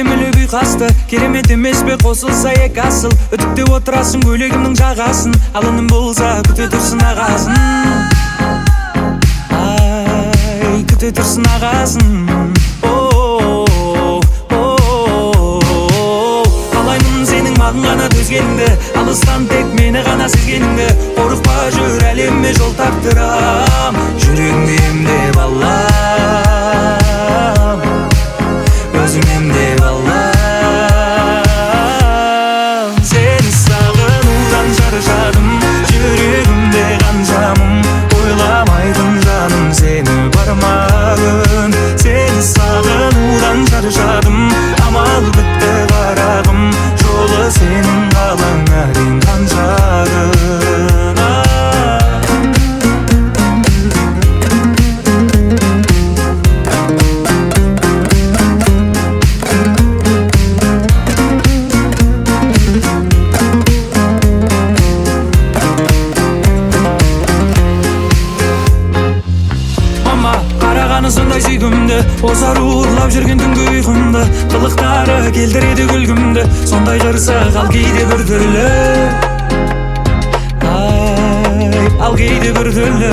Әдемілеп ұйқасты, керемет емес пе қосылса екі асыл. Үтіктеп отырасың көйлегімнің жағасын, ал інім болса күте тұрсын ағасын. Ай, күте тұрсын ағасын. Қалаймын сенің маған ғана төзгеніңді, алыстан тек мені ғана сезгеніңді. Қорықпа, жүр, әлемме жол таптырам, жүрегіңді емдеп алам, өзім емдеп алам. Сені сағынудан шаршадым, жүрегімде қанша мұң, ойламайтын жаным сені бар ма күн. Сені сағынудан шаршадым, амал бітті қарағым, жолы сенің қалаң әрең қанша күн. Мама, қарағаны сондай сүйкімді, осы ару ұрлап жүрген түнгі ұйқымды, қылықтары келтіреді күлкімді, сондай қырсық, ал кейде біртүрлі. Ай, ал кейде біртүрлі.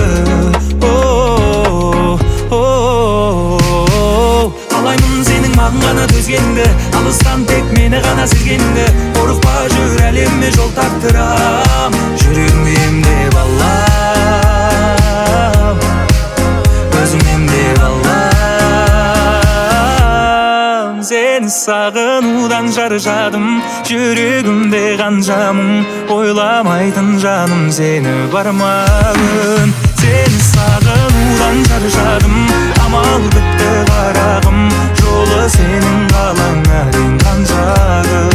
Қалаймын сенің маған ғана төзгеніңді, алыстан тек мені ғана сезгеніңді. Қорықпа, жүр, әлемме жол таптырам, жүрегіңді емдеп алам, өзім емдеп алам. Сені сағынудан шаршадым, жүрегімде қанша мұң, ойламайтын жаным сені бар ма күн. Сені сағынудан шаршадым, амал бітті қарағым, жолы сенің қалаң әрең қанша күн.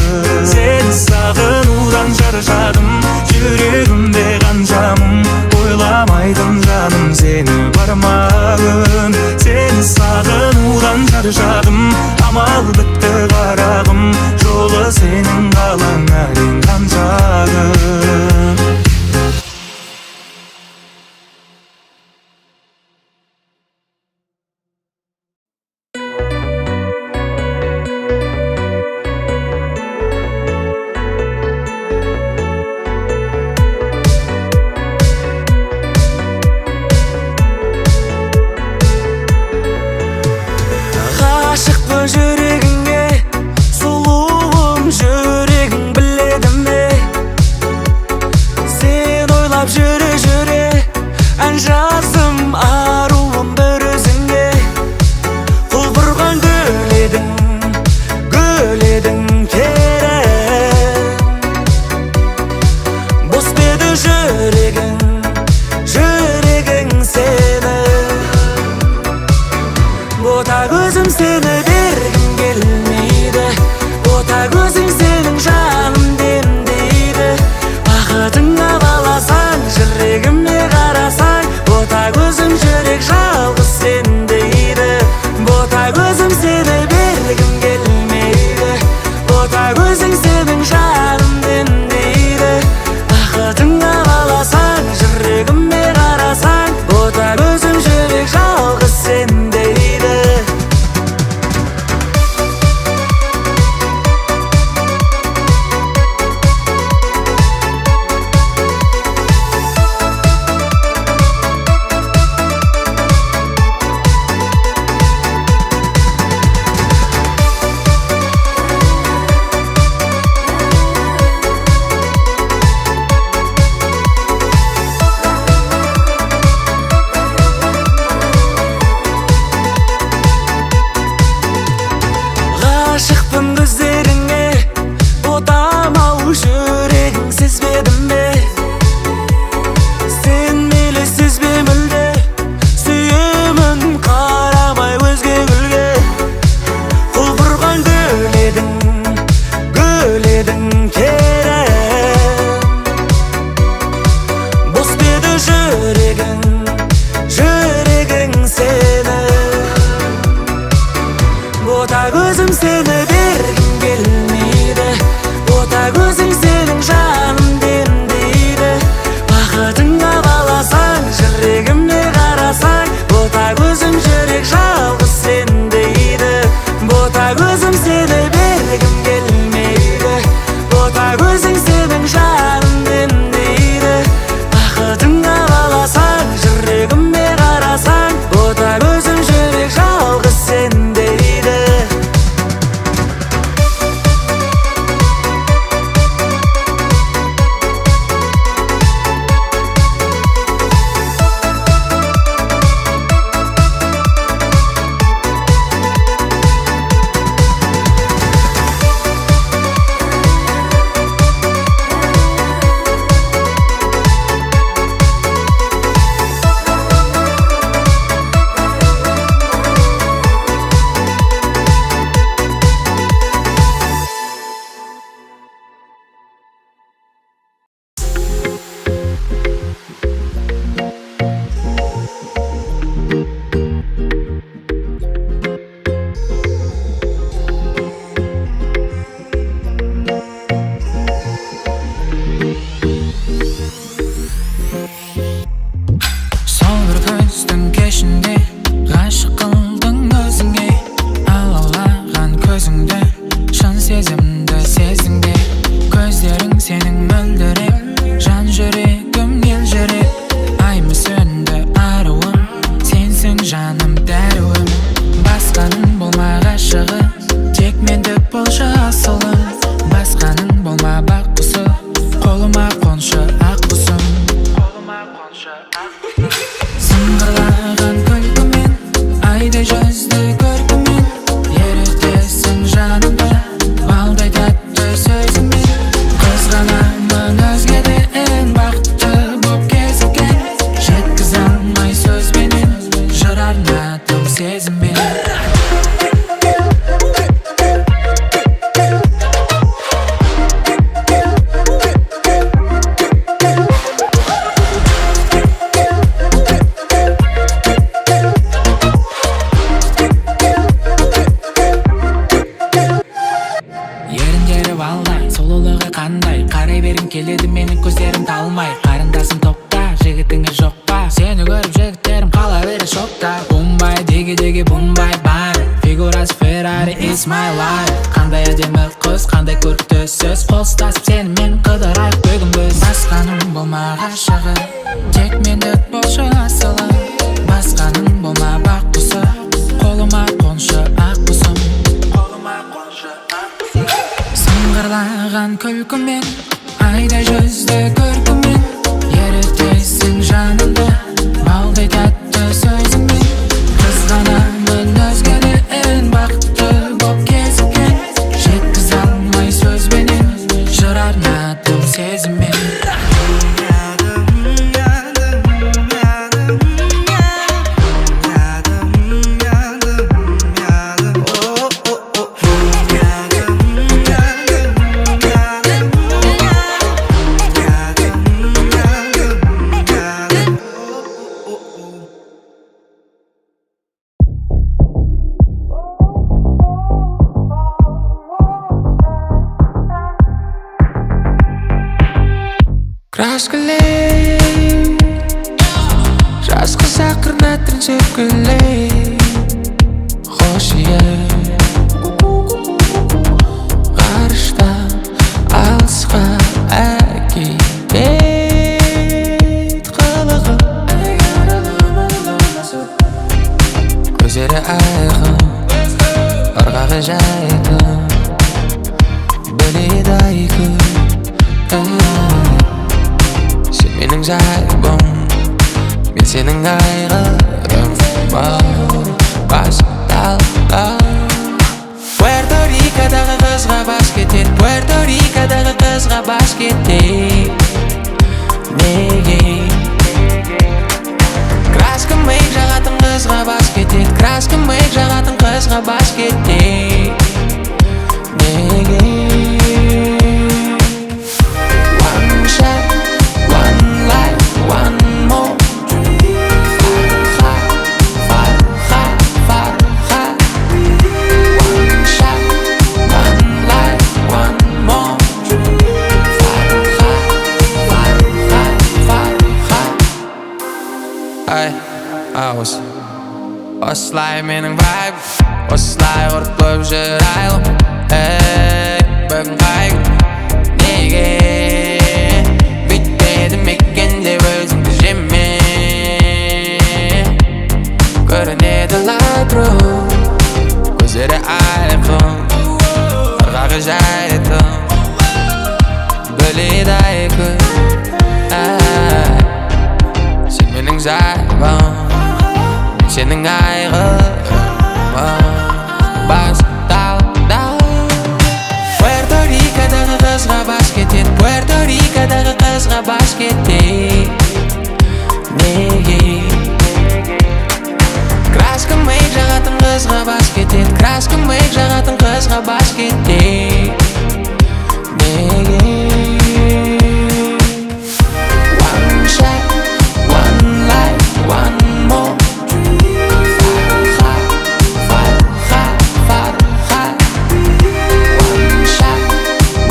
Сені сағынудан шаршадым, жүрегімде қанша мұң, ойламайтын жаным сені бар ма күн. Сені сағынудан шаршадым, амал бітті қарағым, жолы сенің қалаң әрең қанша күн. Ғашықпын жүрегіңе, сұлуым, жүрегің біледі ме? Сен ойлап жүре жүре ән жаздым, аруым, бір өзіңе. Құлпырған гүл едің, гүл едің керім, бос деді жүрегің, жүрегің сенің. Бота көзім, сені бергім келмейді, бота көзің сенің жаным демдейді. Бақытыңа баласаң, жүрегіме қарасаң, бота көзім, жүрек жалғыз сен дейді. Бота көзім, сені бергім келмейді, бота көзің сенің жаным демдейді. Бақытыңа баласаң, жүрегіме қарасаң, бота көзім, жүрек жалғыз сен дейді. Ғашықпын көздеріңе, ботам ау, жүрегің сезбеді ме? Сен мейлі сезбе мүлде, сүйемін қарамай өзге гүлге. Құлпырған гүл едің, гүл едің керім, бос деді жүрегің, жүрегің сенің. Бота көзім, сені бергім келмейді, бота көзің сенің жаным демдейді. Бақытыңа баласаң, жүрегіме қарасаң, бота көзім, жүрек жалғыз сен дейді. Бота көзім, сені Дәруім, басқаның болма ғашығы. Тек мендік болшы, асылым. Басқаның болма бақ құсы. Қолыма қоншы, ақ құсым. Сыңғырлаған күлкімен, айдай жүзді көркімен, ерітесің жанымды балдай тәтті сөзіңмен. Қызғанамын өзгеден, бақытты боп кезіккен. Жеткізе алмай сөзбенен, жыр арнадым сезіммен. Еріндері балдай, сұлулығы қандай. Қарай бергім келеді менің, көздерім талмай. Қарындасым, тоқта, жігітіңе жоқ па? Сені көріп, жігіттерім қала бере шокта. Бумбай, диги диги бумбай бар. Фигурасы Феррари, is my life. Қандай әдемі қыз, қандай көрікті сөз. Қол ұстасып сенімен қыдырайық бүгін біз. Басқаның болма ғашығы. Тек мендік болшы, асылым. Басқаның болма бақ құсы. Қолыма қоншы, ақ құсым. Сыңғырлаған күлкімен, айдай жүзді көркімен, ерітесің жанымды балдай тәтті сөзіңмен. Қызғанамын өзгеден, бақытты боп кезіккен. Жеткізе алмай сөзбенен, жыр арнадым сезіммен. Краскілей жас қыз ақырын әтірін сепкілей. Хош иіс ғарыштан алысқа әкетет қылығы. Көздері айқын, ырғағы жайқын, біледі айкүн. Сен менің жайбым, мен сенің айғырым. Басталды. Пуэрто Рикадағы қызға бас кетеді, Пуэрто Рикадағы қызға бас кетеді. Неге? Краска, мейк жағатын қызға бас кетеді, краска, мейк жағатын қызға бас кетеді. Неге? One shot, one life, one more. Farha, Farha, Farha. One shot, one life, one more. Farha, Farha, Farha. Ай, ауыз. Осылай менің вайб, осылай құрып қойып жүр айлым. Ей, бүгін қай күн? Неге бүйтпедім екен деп өзіңді жеме. Көрінеді Lightroom, көздері айқын, ырғағы жайтын, біледі айкүн. Ай, сен менің жайбым, мен сенің айғырым. Басталды. Пуэрто Рикадағы қызға бас кетеді, Пуэрто Рикадағы қызға бас кетеді. Неге? Краска, мейк жағатын қызға бас кетеді, краска, мейк жағатын қызға бас кетеді. Неге? One shot, one life, one more. Farha, Farha, Farha. One shot,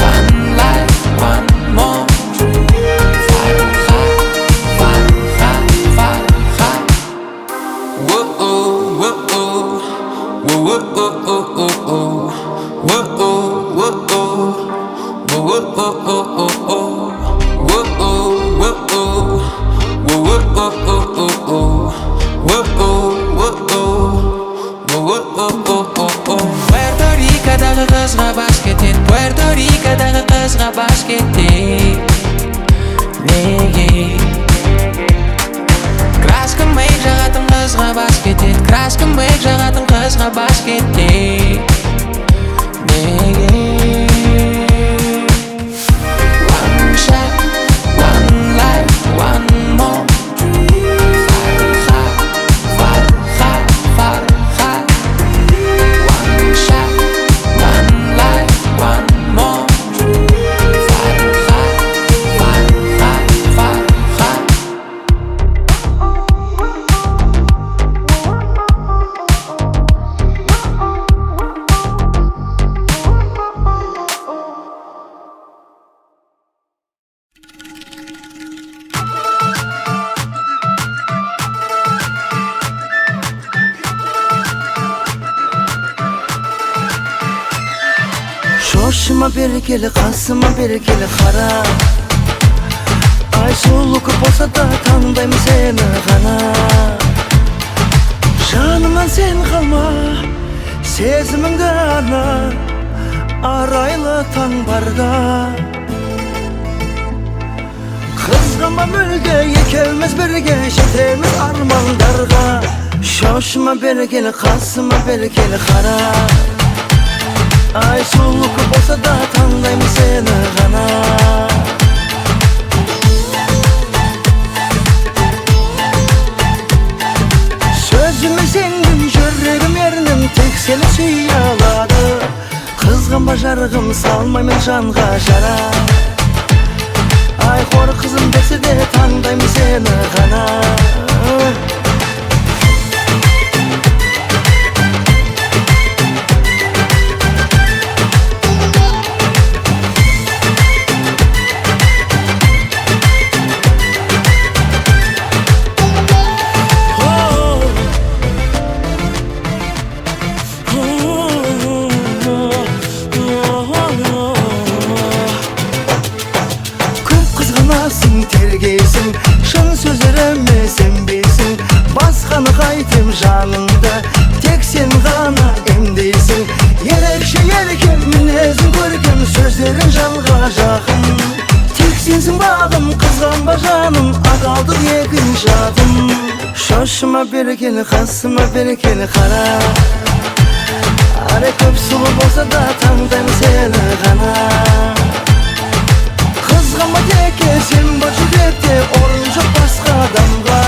one life, one more. Farha, Farha, Farha. Whoa, whoa, whoa, whoa, whoa, whoa, whoa, whoa, whoa, whoa, whoa, whoa, whoa, whoa, whoa. қызға бас кетеді, Пуэрто Рикадағы қызға бас кетеді. Неге? Краска мейк жағатын қызға бас кетеді, краска мейк жағатын қызға бас кетеді. Неге? One shot, one life, one more. Farha, Farha, Farha. One shot, one life, one more. Farha, Farha, Farha. Шошыма бері кел, қасыма бері кел, қара. Ай, сұлу көп болса да таңдаймын сені ғана. Жанымнан сен қалма, сезіміңді арна, арайлы таң барда. Қызғанба мүлде, екеуміз бірге жетеміз армандарға. Шошыма бері кел, қасыма бері кел, қара. Ай, сұлу көп болса да таңдаймын сені ғана. Сөзіме сендім, жүрегім ерінім тек сені сүйе алады. Қызғанба жарығым, салмаймын жанға жара. Ай, қор қызым десе де таңдаймын сені ғана. Көп қызғанасың, тергейсің, шын сөздеріме сенбейсің. Басқаны қайтем жаныңды, тек сен ғана емдейсің. Ерекше еркем, мінезің көркем, сөздерің жанға жақын. Тек сенсің бағым, қызғанба жаным, адалдық екінші атым. Шошыма бері кел, қасыма бері кел, қара. Аре көп сұлу болса да таңдаймын сені ғана. Қызғанба теке, сен бар жүректе, орын жоқ басқа адамға.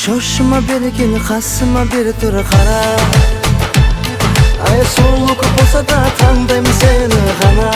Шошыма бері кел, қасыма бері тұр, қара. Ай, сұлу көп болса да таңдаймын сені ғана.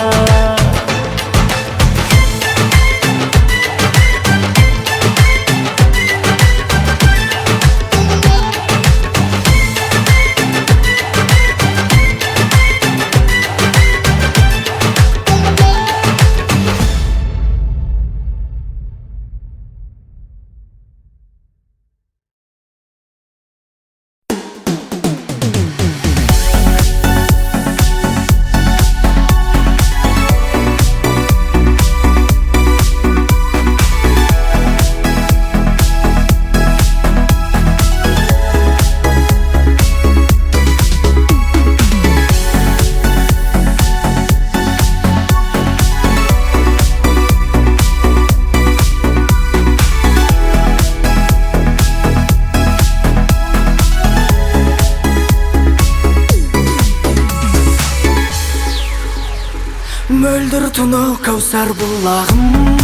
Мөлдір тұнық кәусар бұлағым,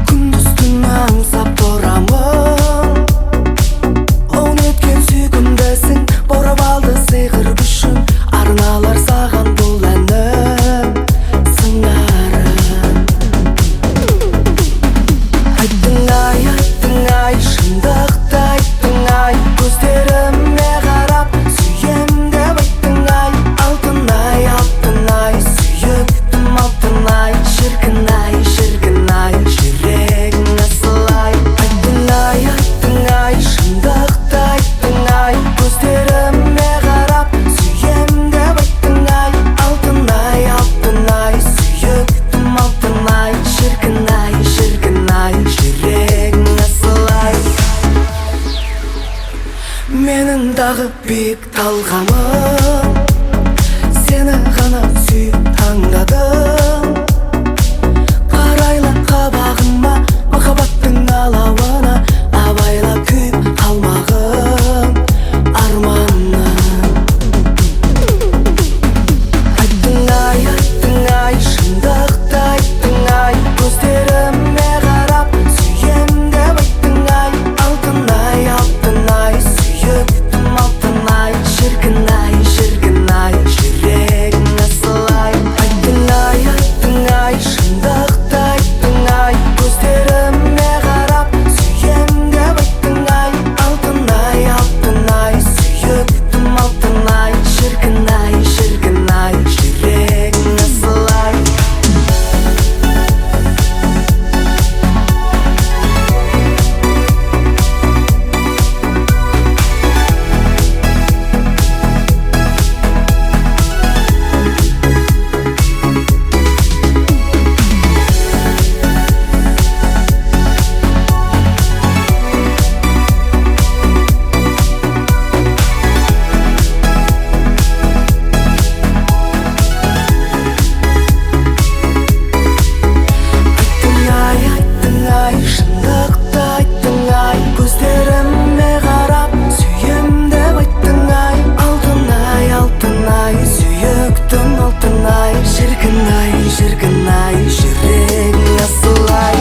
күндіз түні аңсап тұрамын. О неткен сүйкімдісің, баурап алды сиқыр күшің, арналар саған бұл әнім сыңарым. Айттың ай, айттың ай, шындықты айттың ай, көздеріме қарап сүйем деп айттың ай. Алтын ай, алтын ай, сүйіктім алтын ай, шіркін ай, шіркін ай, жүрегің асыл ай. Айттың ай, айттың ай, шындықты айттың ай, көздеріме қарап сүйем деп айттың ай. Алтын ай, алтын ай, сүйіктім алтын ай, шіркін ай, шіркін ай, жүрегің асыл ай. Менің дағы биік талғамым, сені ғана сүйіп таңдадым. Қарайла қабағыма, махаббаттың алауына, абайла күйіп қалмағын арманым. Айттың ай, айттың ай, шындықты айттың ай, көздеріме қарап сүйем деп айттың ай. Алтын ай, алтын ай, сүйіктім алтын ай, шіркін ай, шіркін ай, жүрегің асыл ай. Айттың ай, айттың ай, шындықты айттың ай, көздеріме қарап сүйем деп айттың ай. Алтын ай, алтын ай, сүйіктім алтын ай, шіркін ай, шіркін ай, жүрегің асыл ай. Айттың ай, айттың ай, шындықты айттың ай, көздеріме қарап сүйем деп айттың ай. Алтын ай, алтын ай, сүйіктім алтын ай, шіркін ай, шіркін ай, жүрегің асыл ай.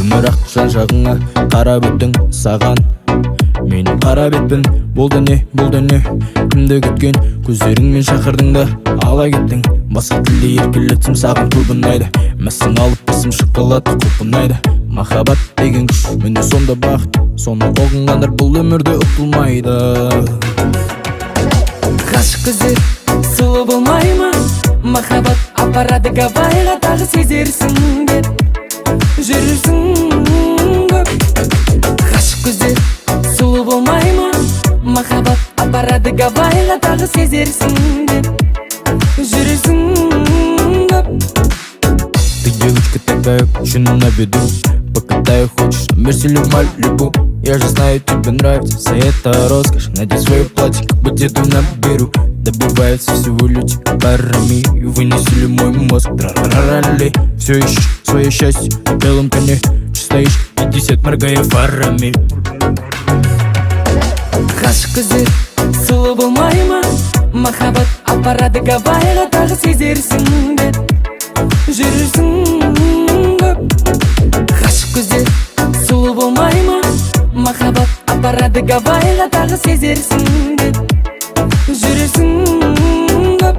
Өмір ақ жан жағыңа қарап өттің саған, мен қарап етпін. Болды не, болды не, кімді күткен? Көздеріңмен шақырдың да ала кеттің. Басқа тілде еркелетсем саған көп ұнайды. Мәсің алып басым шоколад көп ұнайды. Махаббат деген күш, міне сонда бақыт. Соны ұғынғандар бұл өмірде ұтылмайды. Ғашық көздер сұлу болмай ма? Махаббат апарады Гавайға, тағы сезерсің деп жүрсің көп. Ғашық көздер сұлу болмай ма? Махаббат апарады Гавайға, тағы сезерсің деп жүрсің көп. Ты девочка такая, очень на виду. Покатаю хочешь, Мерсилю Малибу. Я же знаю, тебе нравится вся эта роскошь. Надень свое платье, как бы деду наберу. Добиваются всего люди парами. И вынесли мой мозг, тра-ра-ра-ли. Все ищешь свое счастье на белом коне. Че стоишь, 50, моргая фарами. Ғашық көздер сұлу болмай ма? Махаббат апарады Гавайға, тағы сезерсің деп жүрсің көп. Ғашық көздер сұлу болмай ма? Махаббат апарады Гавайға, тағы сезерсің деп жүрсің көп.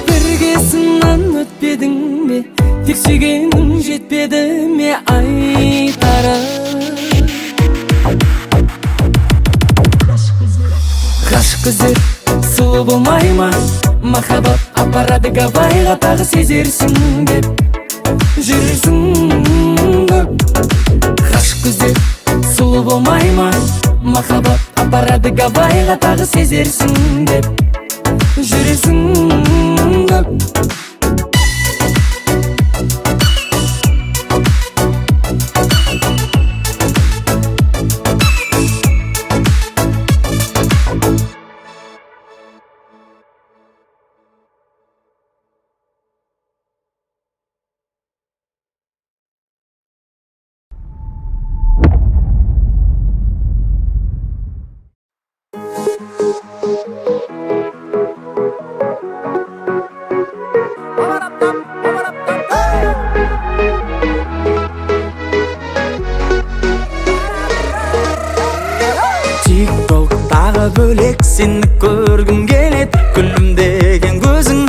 Бірге сыннан өтпедің бе? Тек сүйгенің жетпеді ме айтары? Ғашық көздер сұлу болмай ма? Махаббат апарады Гавайға, тағы сезерсің деп жүрсің көп. Ғашық көздер сұлу болмай ма? Махаббат апарады Гавайға, тағы сезерсің деп жүрсің көп. Тағы бөлек сені көргім келет. Күлімдеген көзің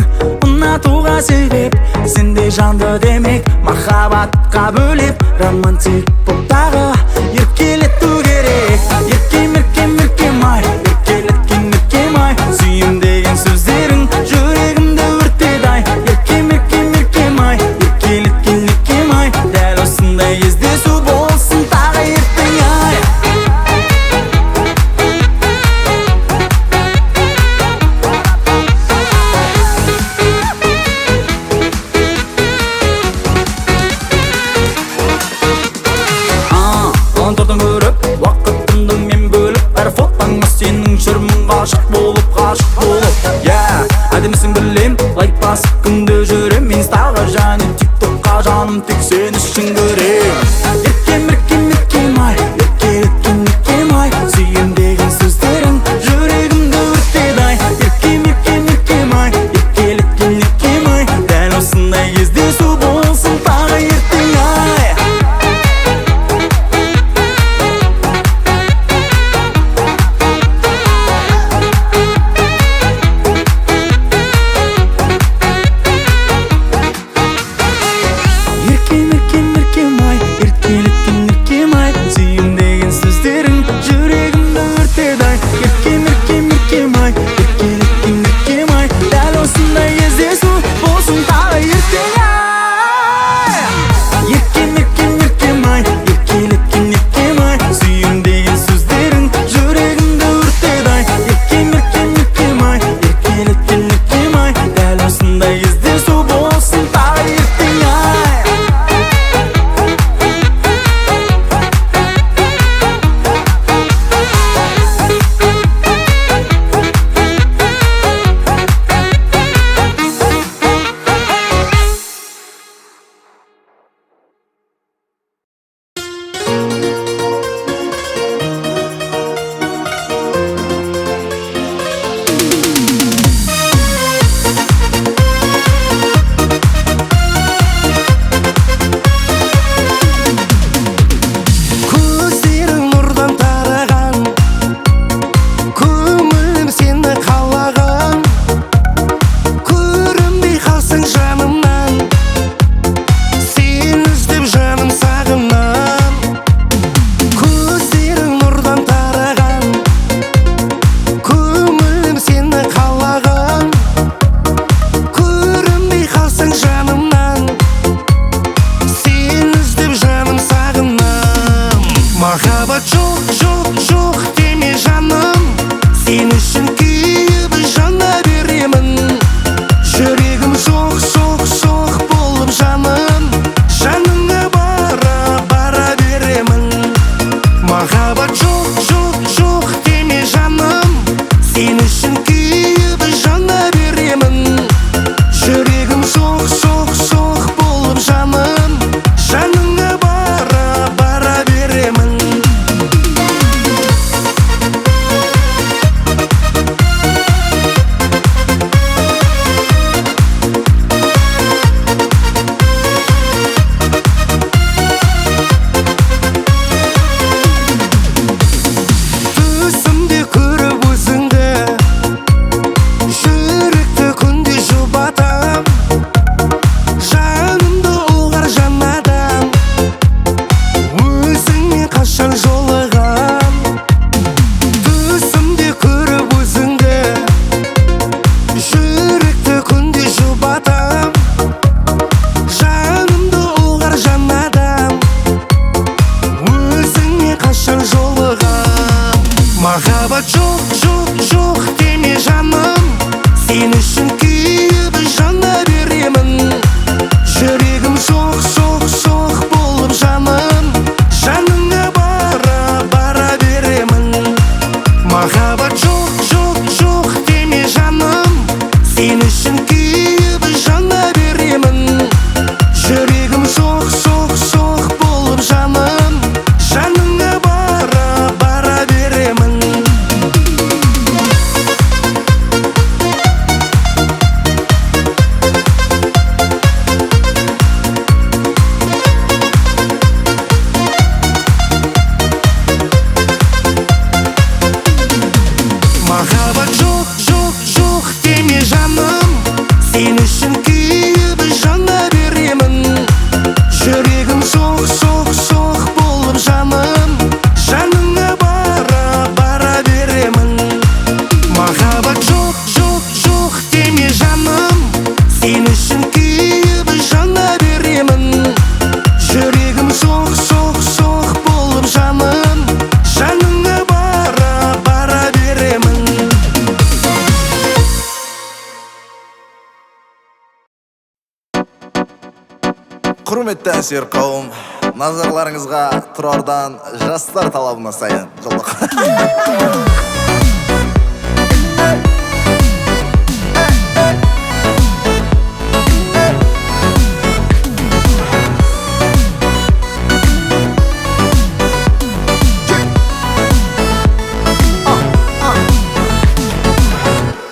ұнатуға себеп. Сендей жанды демек махаббатқа бөлеп, романтик боп тағы еркелету керек. Еркем, еркем, еркем ай, еркелеткен еркем ай, сүйем деген сөздерің жүрегімді өртеді ай. Еркем, еркем, еркем ай, еркелеткен еркем ай, дәл осындай кездесу болсын тағы ертең ай. Ғаламтордан көріп, уақытымды мен бөліп, әр фотоңа сенің жүрмін ғашық болып, ғашық болып. Я, әдемісің білем, лайк басып күнде жүрем инстаға және тиктокқа, жаным, тек сен үшін кірем. Құрметті әнсүйер қауым, назарларыңызға Тұрардан жастар талабына сай ән жолдық.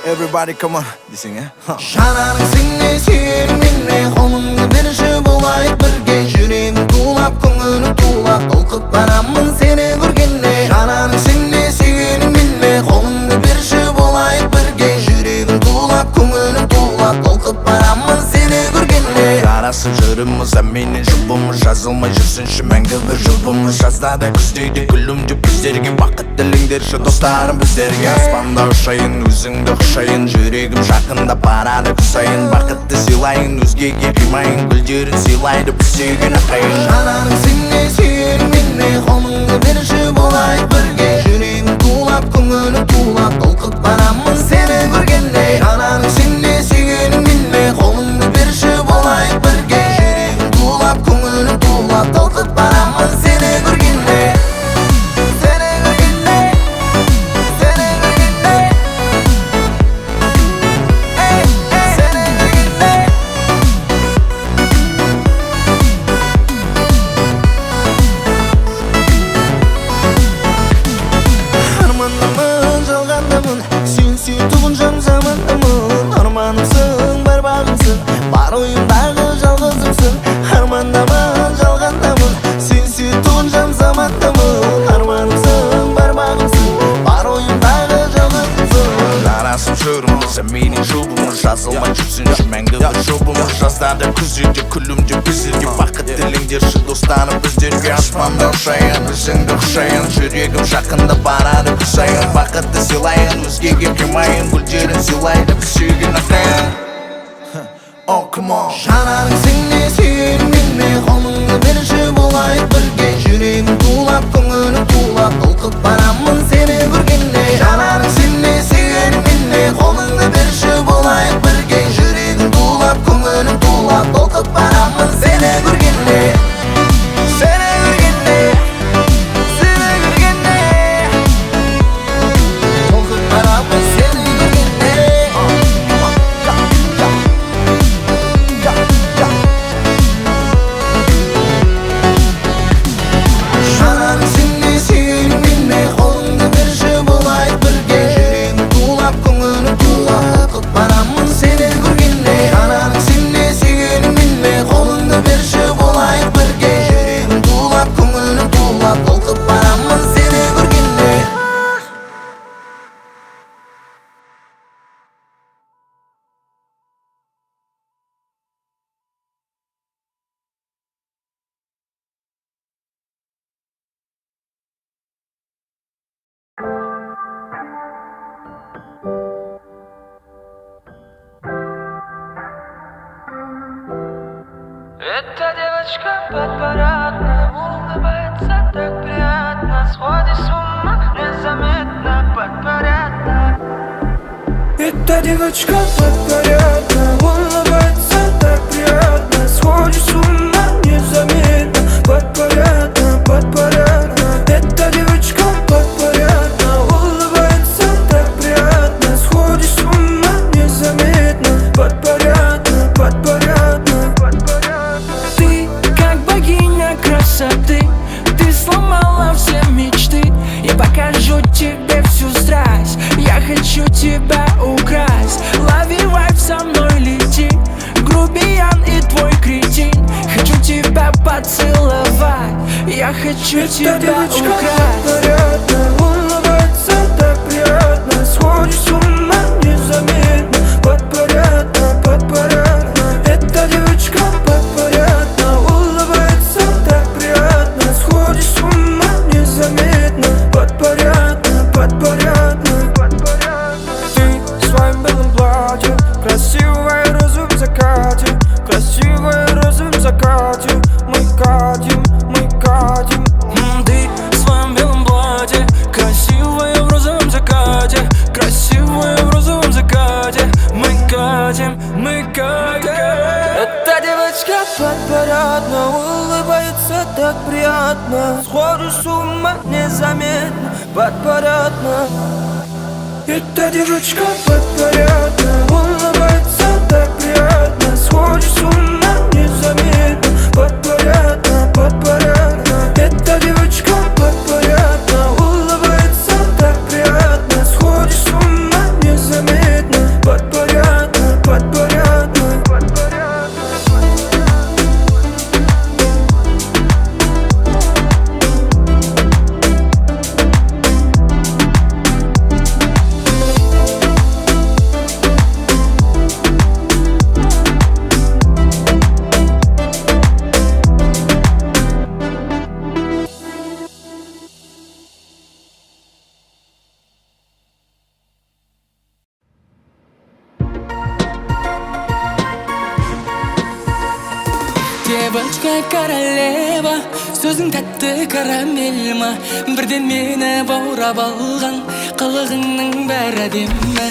Everybody come on десең, иә. Жанарың сен сүйемін мен, қолыңды берші, болайық бірге. Жүрегім тулап, көңілім тулап, толқып барамын сені көргенде. Жанарың сен сүйгенім мен, қолыңды берші, болайық бірге. Жүрегім тулап, көңілім тулап, толқып барамын сені көргенде. Жарасып жүріміз, а менен жұбымыз жазылмай жүрсінші мәңгі бір жұбымыз. Жазда да, күзде де күлімдеп біздерге бақыт тілеңдерші, достарым, біздерге. Аспанда ұшайын, өзіңді құшайын, жүрегім жақындап барады күн сайын. Бақытты сыйлайын, өзгеге қимайын, гүлдерін сыйлайды біз сүйген аққайың. Жанарың сен сүйгенім мен, қолыңды берші, болайық бірге. Жүрегім тулап, көңілім тулап, толқып барамын сені көргенде. Жанарың сен сүйгенім мен, қолыңды берші, болайық бірге. Жүрегім тулап, көңілім тулап, толқып барамын сені көргенде. Сені көргенде, сені көргенде. Ей, ей, сені көргенде. Армандамын, жалғандамын, сен сүйетұғын жан замандамын. Арманымсың, бар бағымсың, бар ойымдағы жалғызымсың. Армандамын, жалғандамын, сен сүйетұғын жан замандамын. Арманымсың, бар бағымсың, бар ойымдағы жалғызымсың. Жарасып жүрміз, а менен жұбымыз жазылмай жүрсінші мәңгі бір жұбымыз. Жазда да, күзде де күлімдеп біздерге бақыт тілеңдерші, достарым, біздерге. Аспанда ұшайын, өзіңді құшайын, жүрегім жақындап барады күн сайын. Бақытты сыйлайын, өзгеге қимайын, гүлдерін сыйлайды біз сүйген аққайың. Oh, come on. Жанарың сен сүйгенім мен, қолыңды берші, болайық бірге. Жүрегім тулап, көңілім тулап, толқып барамын сені көргенде. Жанарың сен сүйгенім мен, қолыңды берші, болайық бірге. Жүрегім тулап, көңілім тулап, толқып барамын сені көргенде. Сені көргенде, сені көргенде. Толқып барамын сені көргенде. Come on, yeah, yeah. Yeah, yeah. Жанарың сен сүйгенім мен, қолыңды берші, болайық бірге. Жүрегім тулап, көңілім тулап, толқып барамын сені көргенде. Жанарың сен сүйгенім мен, қолыңды берші, болайық бірге. Жүрегім тулап, көңілім тулап, толқып барамын сені көргенде. Эта девочка подпарадна, улыбается так приятно, сходит с ума незаметно, подпарадна. Эта девочка подпарадна, улыбается так приятно, сходит с ума незаметно, подпарадна, подпарадна. Эта девочка подпарадна, улыбается так приятно, сходит с ума незаметно, подпарадна, подпарадна. Ты как богиня красоты, ты сломала все мечты. Я покажу тебе всю страсть, я хочу тебя украсть. Лови вайб, со мной лети, грубиян и твой кретин. Хочу тебя поцеловать, я хочу Эта тебя девочка украсть. подпарадна, улыбается так приятно, сходит с ума незаметно, подпарадна, подпарадна. Эта девочка подпарадна, улыбается так приятно, сходит с ума незаметно, подпарадна, подпарадна. Ты в своем белом платье, красивая роза в закате, красивая роза в закате. Мы катим, мы катим. Ты в своем белом платье. подпорядно. Сходишь с ума незаметно, подпорядно. Эта девочка подпорядно, улыбается так приятно. Сходишь с ума незаметно, подпорядно, подпорядно. Эта девочка подпорядно, улыбается так приятно. Сходишь с ума незаметно, подпорядно, подпорядно. Девочка королева, сөзің тәтті карамель ма? Бірден мені баурап алған қылығыңның бәрі әдемі.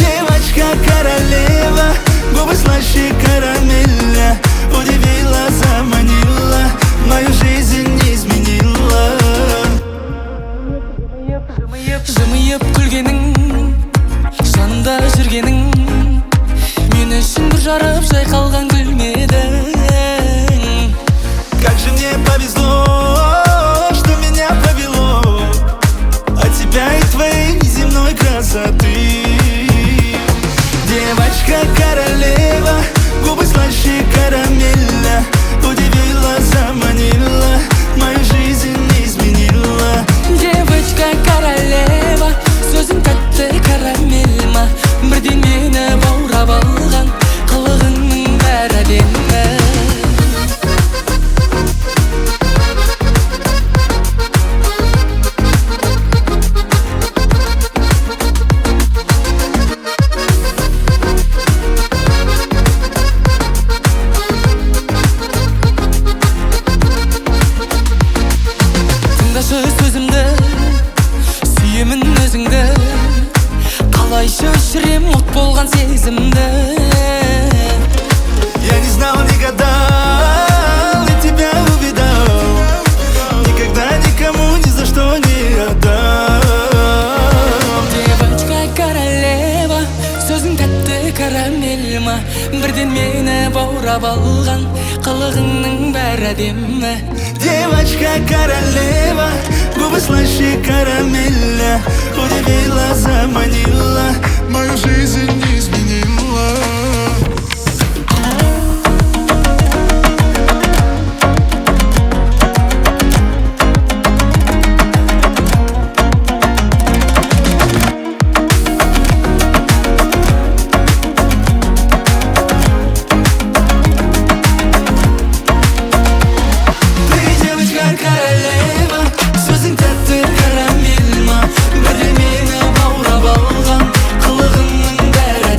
Девочка королева, губы слаще карамеля. Удивила, заманила, мою жизнь изменила. Жымиып күлгенің, жанымда жүргенің, мен үшін бүр жарып жайқалған гүл ме едің? Как же мне повезло, что меня повело от тебя и твоей неземной красоты. Девочка королева, губы слаще карамеля. Удивила, заманила, мою жизнь изменила. Девочка королева, сөзің тәтті карамель ма? Бірден мені баурап алған қылығыңның бәрі әдемі. Тыңдашы сөзімді, сүйемін өзіңді, қалайша өшірем от болған сезімді. Я не знал, не гадал, и тебя увидал. Никогда никому ни за что не отдам. Девочка королева, сөзің тәтті карамель ма? Бірден мені баурап алған қылығыңның бәрі әдемі. Девочка королева, губы слаще карамеля. Удивила, заманила, мою жизнь изменила. Ты девочка королева, сөзің тәтті карамель ма? Бірден мені баурап алған қылығыңның бәрі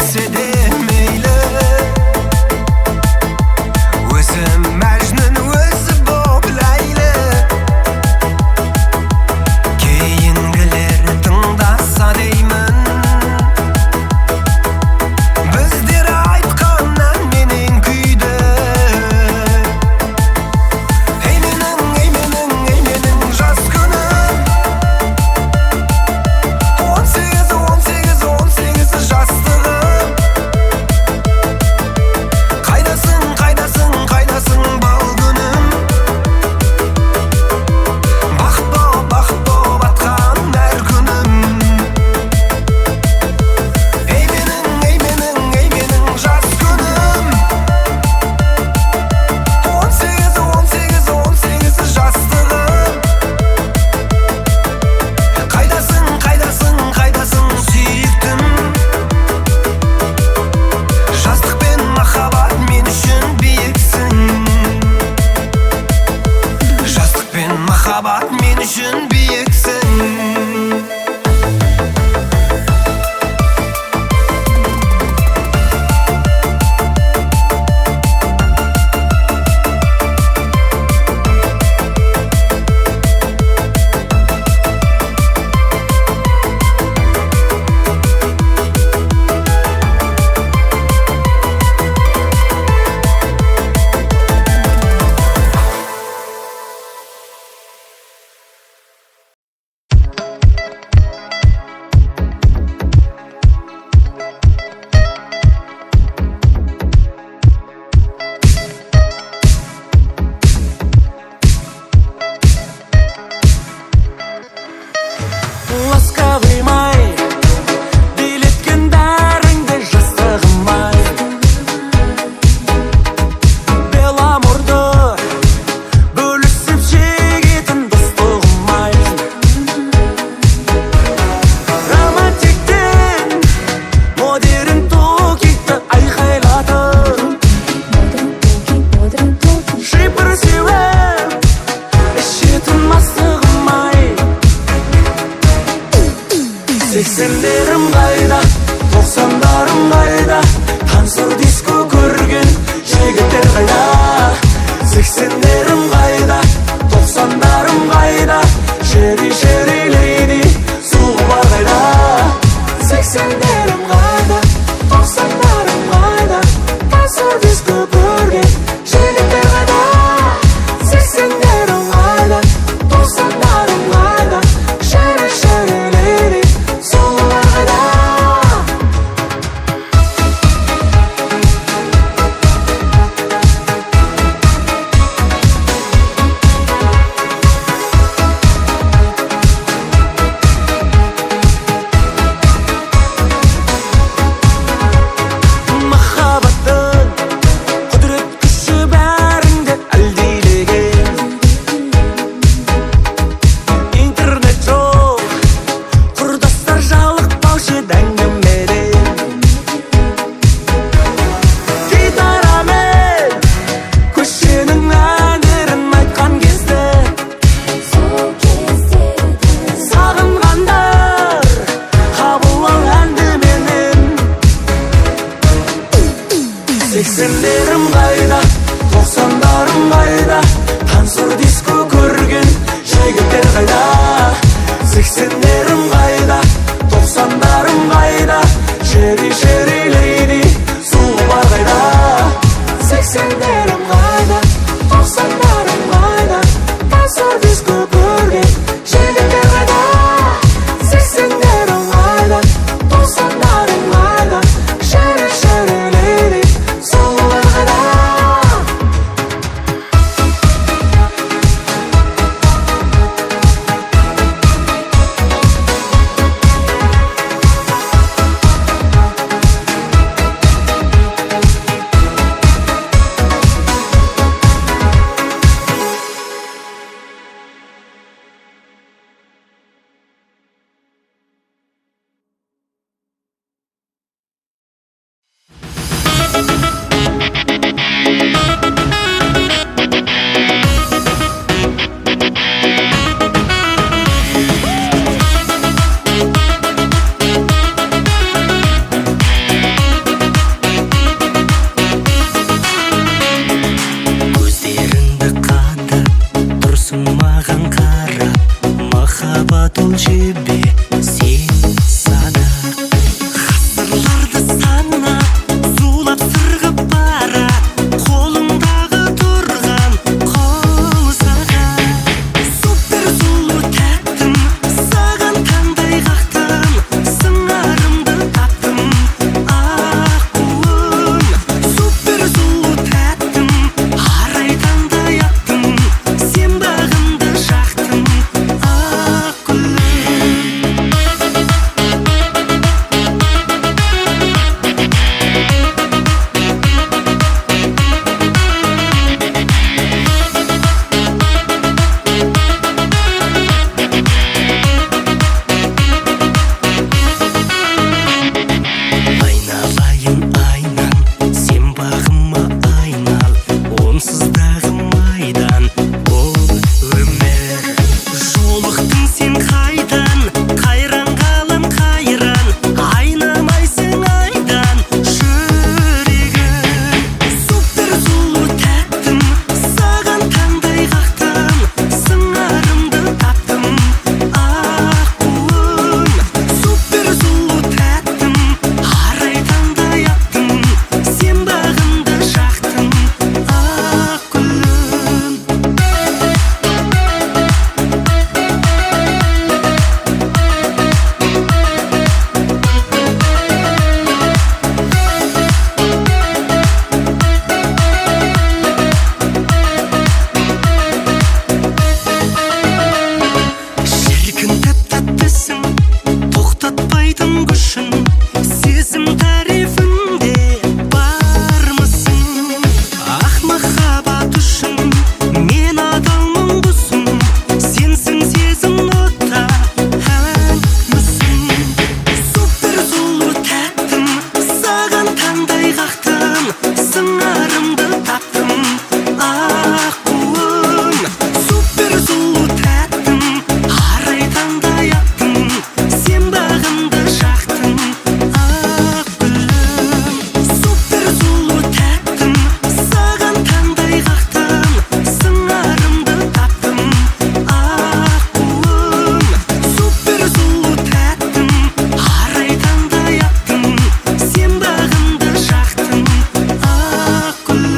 Десе де мейлі, өзім Мәжнүн, өзі боп Ләйлі. Кейінгілер тыңдаса деймін, біздер айтқан ән менен күйді. Ей менің, ей менің, ей менің жас күнім, 18, 18, 18 жастығым. Қайдасың, қайдасың, қайдасың бал күнім? Бақыт боп, бақыт боп атқан әр күнім. Ей менің, ей менің, ей менің жас күнім, 18, 18, 18 жастығым. Қайдасың, қайдасың, қайдасың сүйіктім? Жастық пен махаббат мен үшін биіксің, жастық пен махаббат мен үшін биіксің. Ласковый май, билеткен бәріңді жастығым ай. Беломорды бөлісіп шегетін достығым ай. Романтиктен модерн токиді айқайлатып, шипр сеуіп ішетін мастығым ай. Сексендерім қайда, тоқсандарым қайда, тансұр диско көрген жігіттер қайда? Сексендерім қайда, тоқсандарым қайда, шери, шери лейди, сұлулар қайда? Сексендерім қайда, тоқсандарым қайда, тансұр диско көрген жігіттер қайда? Сексендерім қайда, тоқсандарым қайда, шери, шери лейди, сұлулар қайда? Махаббаттың құдірет күші бәріңді әлдилеген. Интернет жоқ, құрдастар жалықпаушы еді әңгімеден. Гитарамен көшенің әндерін айтқан кезде, сағынғандар қабыл ал әнді менен. Сексендерім қайда, тоқсандарым қайда, тансұр диско көрген жігіттер қайда? Сексендерім қайда, тоқсандарым қайда, шери, шери лейди, сұлулар қайда? Сексендерім қайда, тоқсандарым қайда, тансұр диско көрген жігіттер қайда? Сексендерім қайда, тоқсандарым қайда, шери, шери лейди, сұлулар қайда? күшін, сезім тарифінде бармысың? Ақ махаббат үшін мен адалмын құсым, сенсің сезім нота ән мүсін. Супер сұлу тәттім, саған таңдай қақтым, сыңарымды таптым, аққуым. Супер сұлу тәттім, арай таңдай аттым, сен бағымды жақтың, ақ гүлім. Супер сұлу тәттім, саған таңдай қақтым, сыңарымды таптым, аққуым. Супер сұлу тәттім, арай таңдай аттым, сен бағымды жақтың, ақ гүлім.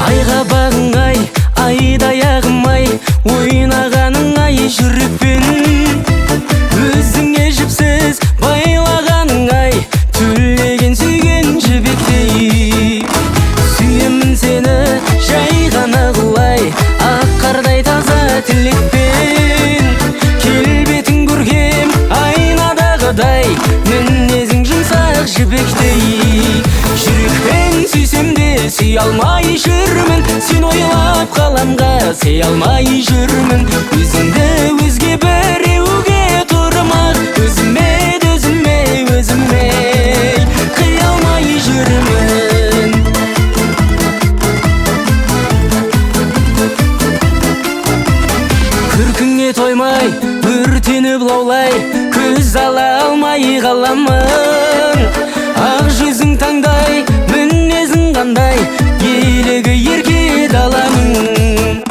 Айға бағың ай, айдай ағым ай, ойнағаның ай жүрекпен. Өзіңе жіпсіз байлағаның ай, төлеген сүйген жібектей. Сүйемін сені жай ғана құлай, ақ қардай таза тілекпен. Келбетің көркем айнадағыдай, мінезің жұмсақ жібектей. Жүрекпен сүйсем де сүй алмай жүрмін, сен ойлап қаламға сый алмай жүрмін. Өзіңді өзге біреуге тұрмақ, өзіме өзіме өзіме қия алмай жүрмін. Күркіңе тоймай, өртеніп лаулай, көз ала алмай қаламын. Ақ жүзің таңдай, мінезің қандай, елігі ерке даланың.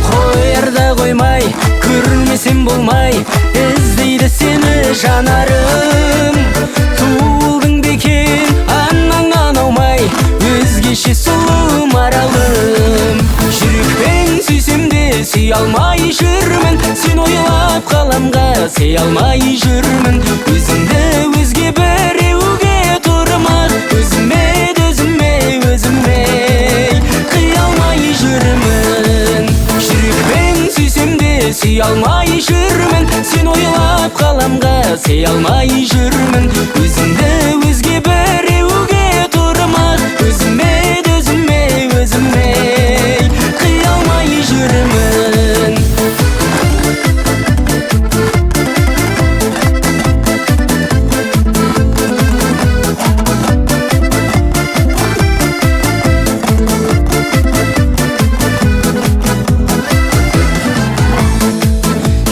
Қоярда қоймай, көрмесем болмай, іздейді сені жанарым. Туылдың бекен анаңнан аумай, өзгеше сұлу маралым. Жүрекпен сүйсем де сүй алмай жүрмін, сен ойлап қаламға сый алмай жүрмін. Өзіңді өзге біреуге тұрмақ, өзіме өзіме өзіме қия алмай жүрмін. Жүрекпен сүйсем де сүй алмай жүрмін, сен ойлап қаламға сый алмай жүрмін. Өзіңді өзге біреуге тұрмақ, өзіме өзіме өзіме қия алмай жүрмін.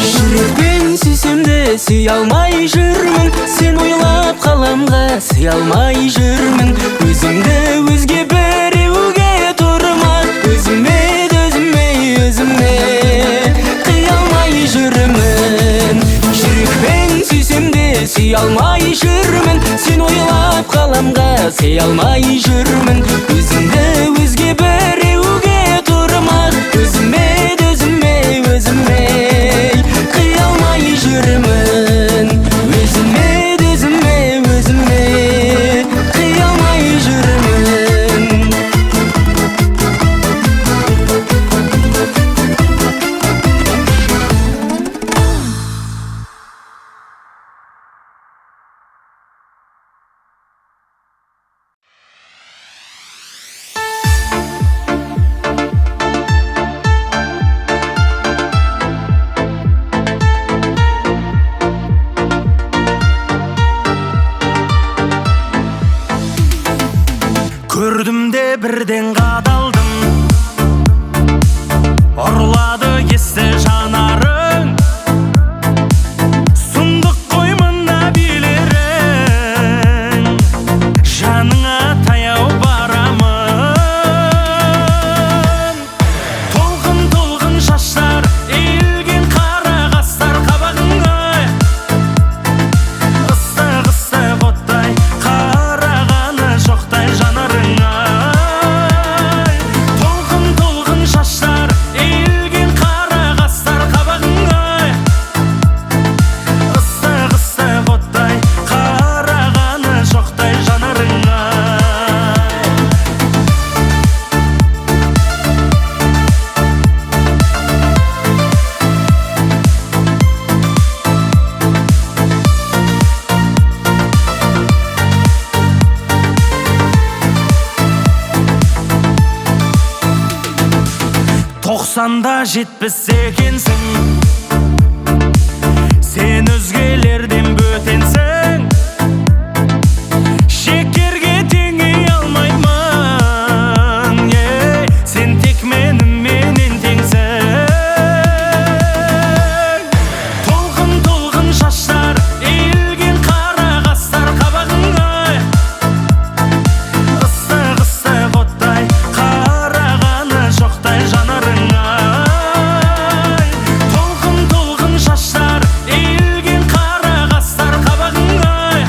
Жүрекпен сүйсем де сүй алмай жүрмін, сен ойлап қаламға сый алмай жүрмін. Өзіңді өзге біреуге тұрмақ, өзіме өзіме өзіме қия алмай жүрмін. Жүрекпен сүйсем де сүй алмай жүрмін, сен ойлап қаламға сый алмай жүрмін. Өзіңді өзге біреуге тұрмақ, өзіме өзіме өзіме қия алмай жүрмін. Өзіме өзіме өзіме қия алмай жүрмін. Тоқсанда 70 екенсің, сен өзгелерден бөтенсің. Шекерге теңей алмаймын, ей, сен тек меніменен теңсің. Толқын толқын шаштар, иілген қара қастар, қабағың ай, ыстық ыстық оттай, қарағаны жоқтай жанарың ай. Толқын толқын шаштар, иілген қара қастар, қабағың ай,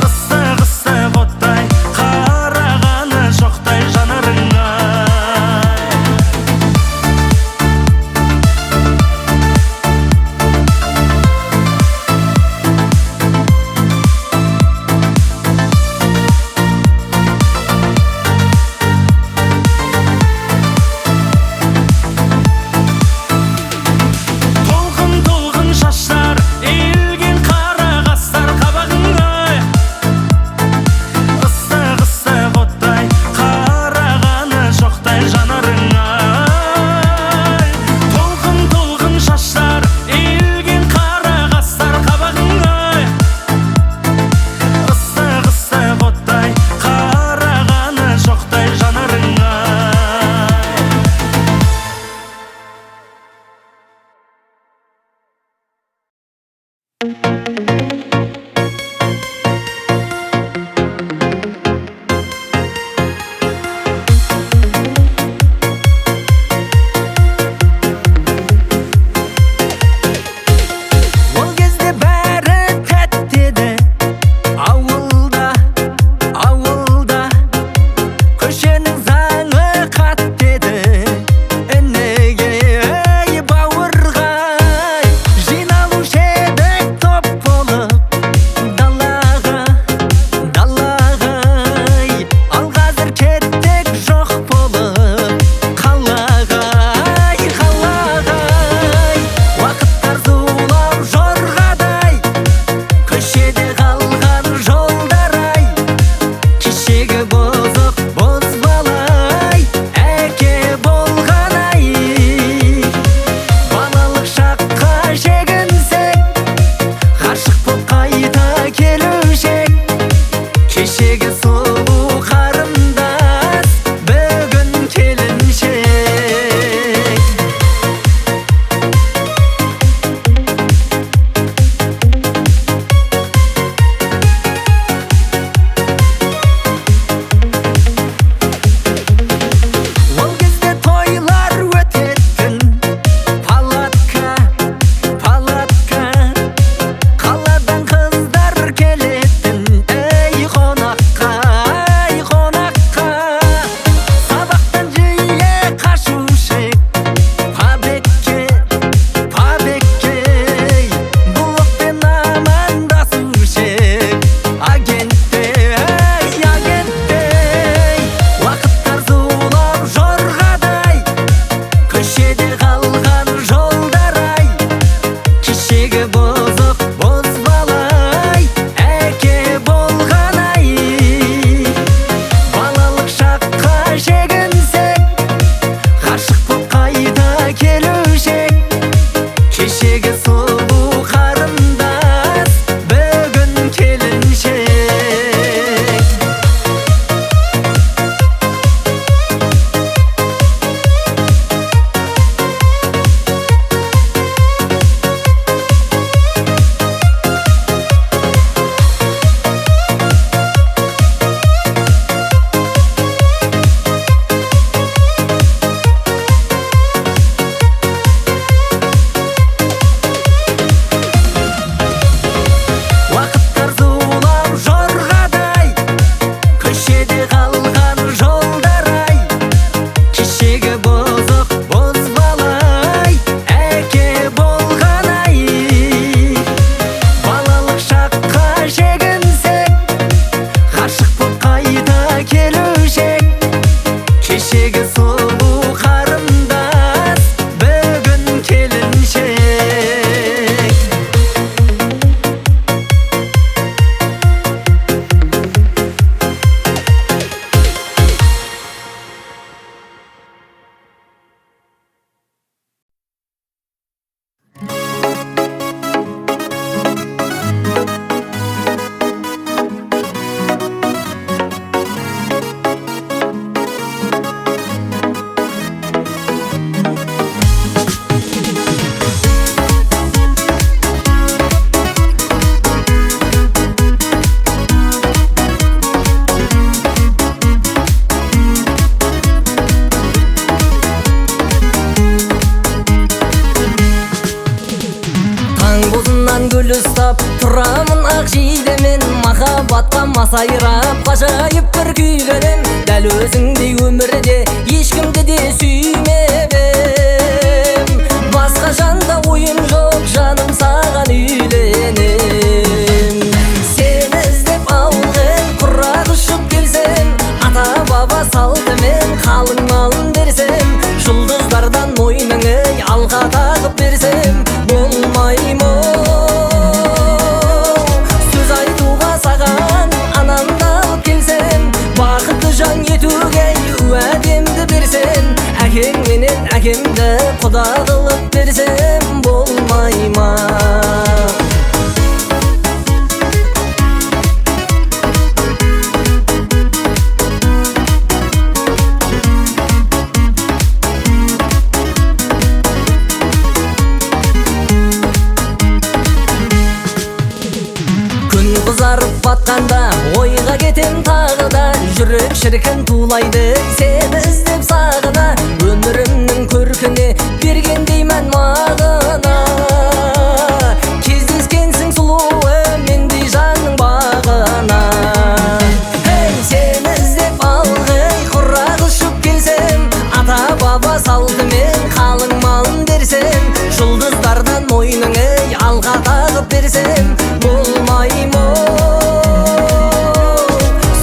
ыстық ыстық оттай, қарағаны жоқтай жанарың ай. Толқын толқын шаштар, иілген қара қастар, қабағың ай, ыстық ыстық оттай, қарағаны жоқтай жанарың ай. Толқын толқын шаштар, иілген қара қастар, қабағың ай, ыстық ыстық оттай, қарағаны жоқтай жанарың ай. Ол кезде бәрі тәтті еді ауылда, ауылда. Көшенің заңы қатты еді ініге, ей, бауырға. Жиналушы едік топ болып далаға, далаға. Ал қазір кеттік жоқ болып қалаға, ай, қалаға. Уақыттар зулап жорғадай, көшеде қалған жолдар ай. Кешегі бұзық бозбалай әке болған ай. Балалық шаққа шегінсек, ғашық боп қайта келуші ек. Кешегі сұлу қарындас бүгін келіншек. Ол кезде тойлар өтетін палатка, палатка. Қаладан қыздар келетін, ей, қонаққа, ай, қонаққа. Сабақтан жиі қашушы ек побегке, побегке. Блокпен амандасушы ек агенттей, агенттей. Уақыттар зулап жорғадай, көшеде қалған жолдар ай. Кешегі бұзық бозбалай әке болған ай. Балалық шаққа шегінсек, ғашық боп қайта келуші ек. Кешегі сұлу қарындас бүгін келіншек. Тұрамын ақ жидемен, махаббатқа масайрап, ғажайып бір күйленем. Дәл өзіңдей өмірде ешкімді де сүймеп ем. Басқа жанда ойым жоқ, жаным саған үйленем. Сені іздеп ауылға құрақ ұшып келсем, ата баба салтымен қалың малын берсем, жұлдыздардан мойныңы алға тағып берсем, болмай ма? Сөз айтуға саған анамды алып келсем, бақытты жан етуге уәдемді берсем, әкең менен әкемді құда қылып берсем, болмай ма? Күн қызарып батқанда ойға кетем тағы да, жүрек шіркін тулайды сені іздеп сағына. Өмірімнің көркіне бергендей мән мағына, кездескенсің сұлуы мендей жанның бағына. Ей, сені іздеп ылғи құрақ ұшып келсем, ата баба салтымен қалың малын берсем, жұлдыздардан мойныңы алға тағып берсем, болмай ма?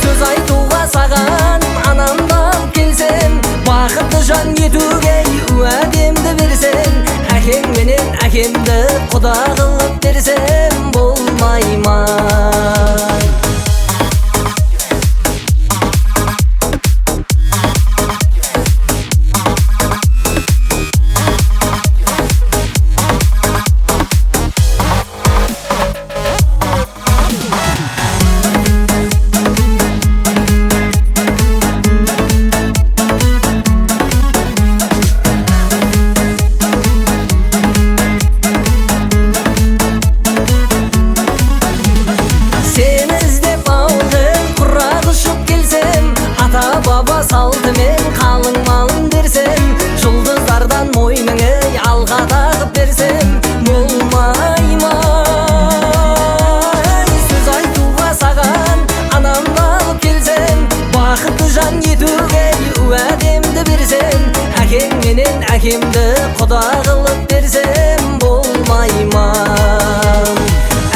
Сөз айтуға саған анамды алып келсем, бақытты жан етуге уәдемді берсем, әкең менен әкемді құда қылып берсем, болмай ма? Сені іздеп ылғи құрақ ұшып келсем, ата баба салтымен қалың малын берсем, жұлдыздардан мойныңы алға тағып берсем, болмай ма? Сөз айтуға саған анамды алып келсем, бақытты жан етуге уәдемді берсем, әкең менен әкемді құда қылып берсем, болмай ма?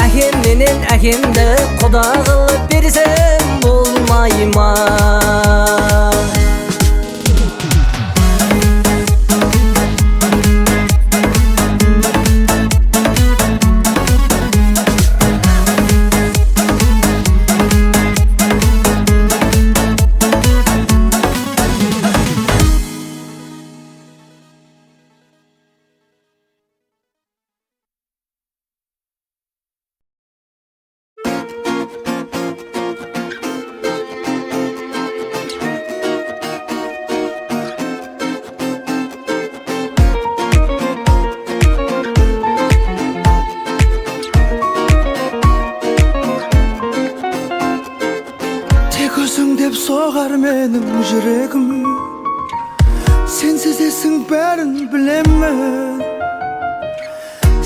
Әкем менен әкемді құда қылып берсем, болмай ма? Тек өзің деп соғар менің жүрегім, сен сезесің бәрін білемін.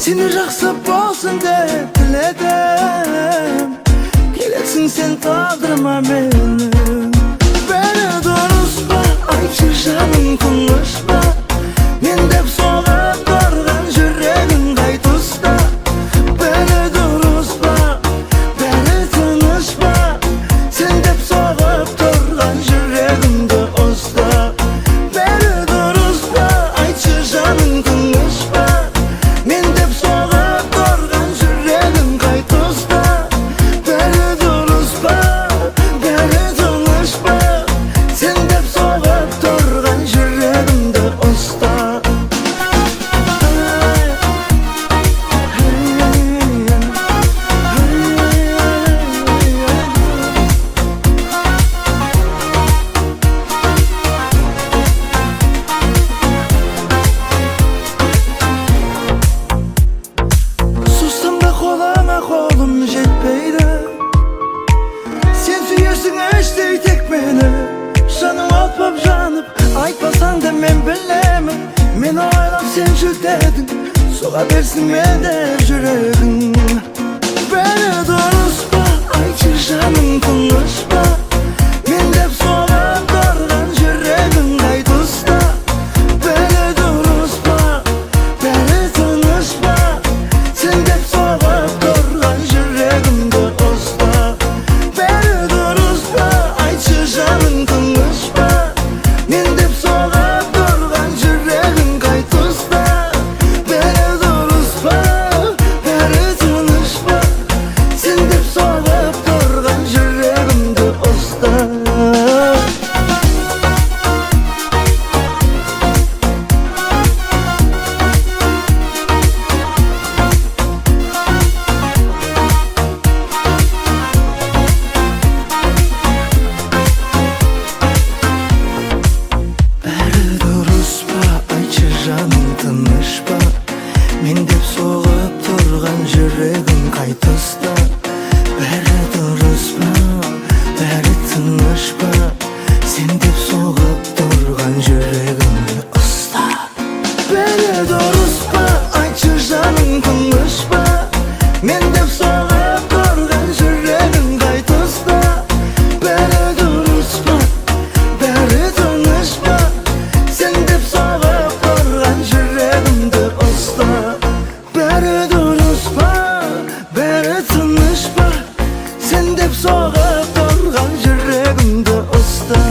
Сені жақсы болсын деп тіледім, келесің сен тағдырыма менің. Бәрі дұрыс па, айтшы жаным тыныш па, мен деп соғып тұрған жүрегің қай тұста? Бәрі дұрыс па, бәрі тыныш па, сен деп соғып тұрған жүрегімді ұста. Бәрі дұрыс па, айтшы жаным тыныш па, мен деп соғып тұрған жүрегің қай тұста? Бәрі дұрыс па, бәрі тыныш па, сен деп соғып тұрған жүрегімді ұста. Суссам да қолыңа қолым жетпейді, сен сүйесің іштей тек мені. Жаның от боп жанып, айтпасаң да мен білемін, мені ойлап сен жүдедің, соға берсін мен деп жүрегің. Бәрі дұрыс па, айтшы жаным тыныш па? Мен деп соғып тұрған жүрегің қай тұста? Бәрі дұрыс па, бәрі тыныш па? Сен деп соғып тұрған жүрегімді ұста. Бәрі дұрыс па, айтшы жаным тыныш па? Мен деп соғып тұрған жүрегің қай тұста? Бәрі дұрыс па, бәрі тыныш па? Сен деп соғып тұрған жүрегімді ұста. Бәрі дұрыс па, айтшы жаным тыныш па? Мен деп соғып тұрған жүрегің қай тұста? Бәрі дұрыс па, бәрі тыныш па? Сен деп соғып тұрған жүрегімді ұста. Бәрі дұрыс па, айтшы жаным тыныш па? Мен деп соғып тұрған жүрегің қай тұста? Бәрі дұрыс па, бәрі тыныш па? Сен деп соғып тұрған жүрегімді ұста. Бәрі дұрыс па, бәрі тыныш па? Сен деп соғып тұрған жүрегімді ұста.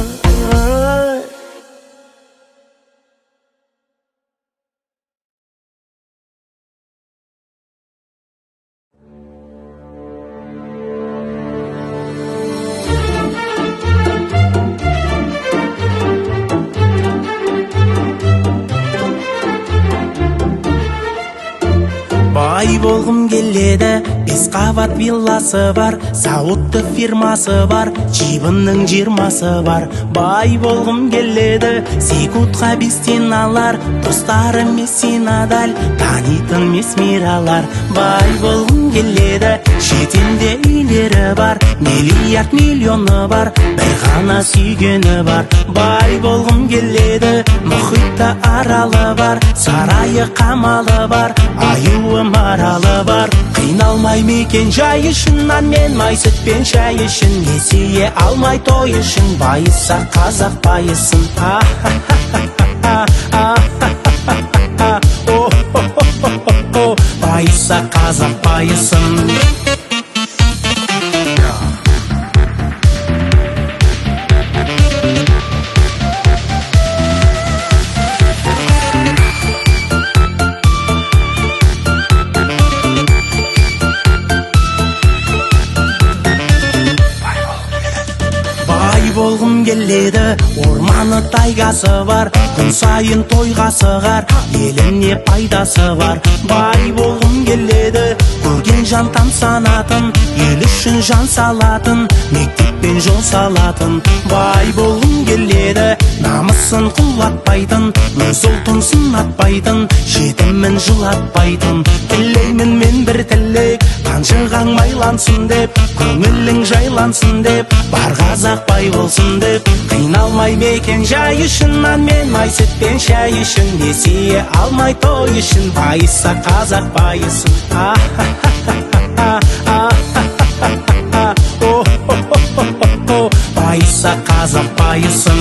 Бай болғым келеді, 5 қабат вилласы бар, зауытты фирмасы бар, джибінің 20-сы бар. Бай болғым келеді, секундқа 5-тен алар, достарым Мессинадаль, танитын Месмиралар. Бай болғым келеді, шетелде үйлері бар, миллиард миллионы бар, бір ғана сүйгені бар. Бай болғым келеді, мұхитта аралы бар, сарайы қамалы бар, аюы маралы бар. Қиналмай мекен жай үшін, нан мен май, сүт пен шай үшін, несие алмай той үшін, байыса қазақ байысын. Байыса қазақ байысын. Бай болғым келеді, орманы тайгасы бар, күн сайын тойға сығар, еліне пайдасы бар. Бай болғым келеді, көрген жан тамсанатын, ел үшін жан салатын, мектеппен жол салатын. Бай болғым келеді, намысын құлатпайтын, өз ұлтын сынатпайтын, жетімін жылатпайтын. Тілеймін мен бір тілек, қанжығаң майлансын деп, көңілің жайлансын деп, бар қазақ бай болсын деп. Қиналмай мекен жай үшін, нан мен май, сүт пен шай үшін, несие алмай той үшін, байыса қазақ байысын. Байыса қазақ байысын.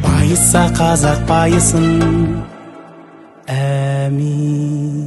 Байыса қазақ байысын. Әмин.